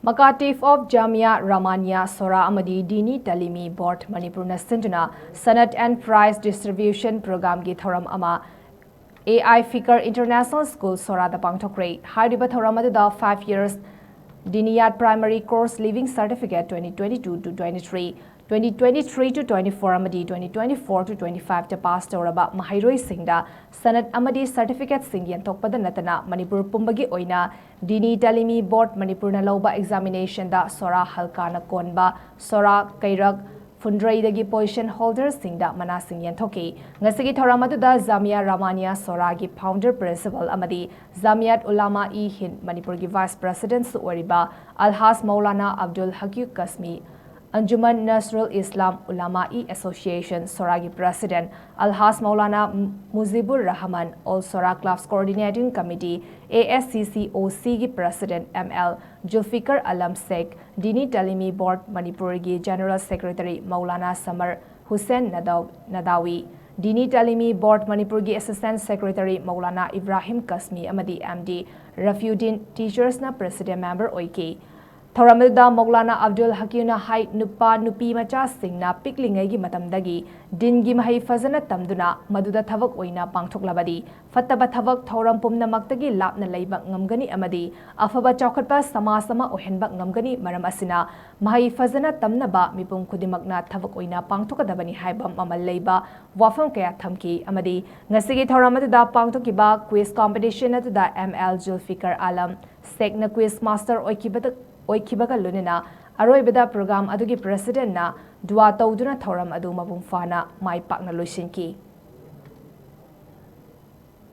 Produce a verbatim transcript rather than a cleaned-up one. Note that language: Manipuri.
Makatip of Jamia Rahmania Sohra ꯑꯃꯗꯤ Dini Talimi Board ꯃꯅꯤꯄꯨꯔꯅ ꯁꯤꯟꯗꯨꯅ Sanat and Prize Distribution Programꯒꯤ ꯊꯧꯔꯝ ꯑꯃ AI Fikar International School Sohraꯗ ꯄꯥꯡꯊꯣꯛꯈ꯭ꯔꯦ꯫ ꯍꯥꯏꯔꯤꯕ ꯊꯧꯔꯝ ꯑꯗꯨꯗ five years Diniyat Primary Course Leaving Certificate twenty twenty-two to twenty-three, twenty twenty-three to twenty-four ꯑꯃꯗꯤ twenty twenty-four to twenty-fiveꯇ ꯄꯥꯁ ꯇꯧꯔꯕ ꯃꯍꯩꯔꯣꯏꯁꯤꯡꯗ ꯁꯅꯠ ꯑꯃꯗꯤ ꯁꯔꯇꯤꯐꯤꯀꯦꯠꯁꯤꯡ ꯌꯦꯟꯊꯣꯛꯄꯗ ꯅꯠꯇꯅ ꯃꯅꯤꯄꯨꯔ ꯄꯨꯝꯕꯒꯤ ꯑꯣꯏꯅ Dini Talimi Board ꯃꯅꯤꯄꯨꯔꯅ ꯂꯧꯕ ꯑꯦꯛꯖꯥꯃꯤꯅꯦꯁꯟꯗ ꯁꯣꯔꯥ ꯍꯜꯀꯥꯅ ꯀꯣꯟꯕ ꯁꯣꯔꯥ ꯀꯩꯔꯛ ꯐꯨꯟꯗ꯭ꯔꯩꯗꯒꯤ ꯄꯣꯖꯤꯁꯟ ꯍꯣꯜꯗꯔꯁꯤꯡꯗ ꯃꯅꯥꯁꯤꯡ ꯌꯦꯟꯊꯣꯛꯈꯤ꯫ ꯉꯁꯤꯒꯤ ꯊꯧꯔꯝ ꯑꯗꯨꯗ ꯖꯥꯃꯤꯌꯥ ꯔꯥꯃꯥꯅꯤꯌꯥ ꯁꯣꯔꯥꯒꯤ ꯐꯥꯎꯟꯗꯔ ꯄ꯭ꯔꯤꯟꯁꯤꯄꯜ ꯑꯃꯗꯤ ꯖꯥꯃꯤꯌꯥꯠ ꯎꯂꯥꯃꯥ ꯏ ꯍꯤꯟꯗ ꯃꯅꯤꯄꯨꯔꯒꯤ ꯚꯥꯏꯁ ꯄ꯭ꯔꯦꯁꯤꯗꯦꯟꯠꯁꯨ ꯑꯣꯏꯔꯤꯕ ꯑꯜꯍꯥꯖ ꯃꯧꯂꯥꯅꯥ ꯑꯕꯗꯨꯜ ꯍꯀꯤꯝ ꯀꯁꯃꯤ, ꯑꯟꯖꯨꯃꯟ ꯅꯁꯔꯨꯜ ꯏꯁꯂꯥꯝ ꯎꯂꯥꯃꯥ ꯏ ꯑꯦꯁꯣꯁꯤꯌꯦꯁꯟ ꯁꯣꯔꯥꯒꯤ president Alhaj Maulana Mujibur Rahman, all Sora clubs coordinating committee, ASCCOCꯒꯤ president ML Zulfikar Alam Sheikh, Dini Talimi board ꯃꯅꯤꯄꯨꯔꯒꯤ ꯖꯦꯅꯔꯦꯜ ꯁꯦꯀ꯭ꯔꯦꯇꯔꯤ ꯃꯧꯂꯥꯅꯥ ꯁꯃꯔ ꯍꯨꯁꯦꯟ ꯅꯗꯥꯎ-, ꯅꯗꯥꯋꯤ, ꯗꯤꯅꯤ ꯇꯥꯂꯤꯃꯤ ꯕꯣꯔꯗ ꯃꯅꯤꯄꯨꯔꯒꯤ ꯑꯦꯁꯤꯁꯇꯦꯟꯠ ꯁꯦꯀ꯭ꯔꯦꯇꯔꯤ ꯃꯧꯂꯥꯅꯥ ꯏꯕ꯭ꯔꯥꯍꯤꯝ ꯀꯁꯃꯤ ꯑꯃꯗꯤ MD ꯔꯐꯤꯎꯗꯤꯟ ꯇꯤꯆꯔꯁꯅ ꯄ꯭ꯔꯦꯁꯤꯗꯦꯟꯠ ꯃꯦꯝꯕꯔ ꯑꯣꯏꯈꯤ꯫ ꯊꯧꯔꯝ ꯑꯗꯨꯗ ꯃꯧꯂꯥꯅꯥ ꯑꯕꯗꯨꯜ ꯍꯀꯤꯝꯅ ꯍꯥꯏ, ꯅꯨꯄꯥ ꯅꯨꯄꯤ ꯃꯆꯥꯁꯤꯡꯅ ꯄꯤꯛꯂꯤꯉꯩꯒꯤ ꯃꯇꯝꯗꯒꯤ ꯗꯤꯟꯒꯤ ꯃꯍꯩ ꯐꯖꯅ ꯇꯝꯗꯨꯅ ꯃꯗꯨꯗ ꯊꯕꯛ ꯑꯣꯏꯅ ꯄꯥꯡꯊꯣꯛꯂꯕꯗꯤ ꯐꯠꯇꯕ ꯊꯕꯛ ꯊꯧꯔꯝ ꯄꯨꯝꯅꯃꯛꯇꯒꯤ ꯂꯥꯞꯅ ꯂꯩꯕ ꯉꯝꯒꯅꯤ ꯑꯃꯗꯤ ꯑꯐꯕ ꯆꯥꯎꯈꯠꯄ ꯁꯃꯥꯖ ꯑꯃ ꯑꯣꯏꯍꯟꯕ ꯉꯝꯒꯅꯤ꯫ ꯃꯔꯝ ꯑꯁꯤꯅ ꯃꯍꯩ ꯐꯖꯅ ꯇꯝꯅꯕ ꯃꯤꯄꯨꯝ ꯈꯨꯗꯤꯡꯃꯛꯅ ꯊꯕꯛ ꯑꯣꯏꯅ ꯄꯥꯡꯊꯣꯛꯀꯗꯕꯅꯤ ꯍꯥꯏꯕ ꯃꯃꯜ ꯂꯩꯕ ꯋꯥꯐꯝ ꯀꯌꯥ ꯊꯝꯈꯤ ꯑꯃꯗꯤ ꯉꯁꯤꯒꯤ ꯊꯧꯔꯝ ꯑꯗꯨꯗ ꯄꯥꯡꯊꯣꯛꯈꯤꯕ quiz competition ꯑꯗꯨꯗ ML Zulfikar Alam ꯁꯦꯈꯅ quiz master ꯑꯣꯏꯈꯤꯕꯗ, ꯑꯣꯏꯈꯤꯕꯒ ꯂꯣꯏꯅꯅ ꯑꯔꯣꯏꯕꯗ ꯄ꯭ꯔꯣꯒ꯭ꯔꯥꯝ ꯑꯗꯨꯒꯤ ꯄ꯭ꯔꯦꯁꯤꯗꯦꯟꯠꯅ ꯗꯨꯋꯥ ꯇꯧꯗꯨꯅ ꯊꯧꯔꯝ ꯑꯗꯨ ꯃꯄꯨꯡ ꯐꯥꯅ ꯃꯥꯏ ꯄꯥꯛꯅ ꯂꯣꯏꯁꯤꯟꯈꯤ꯫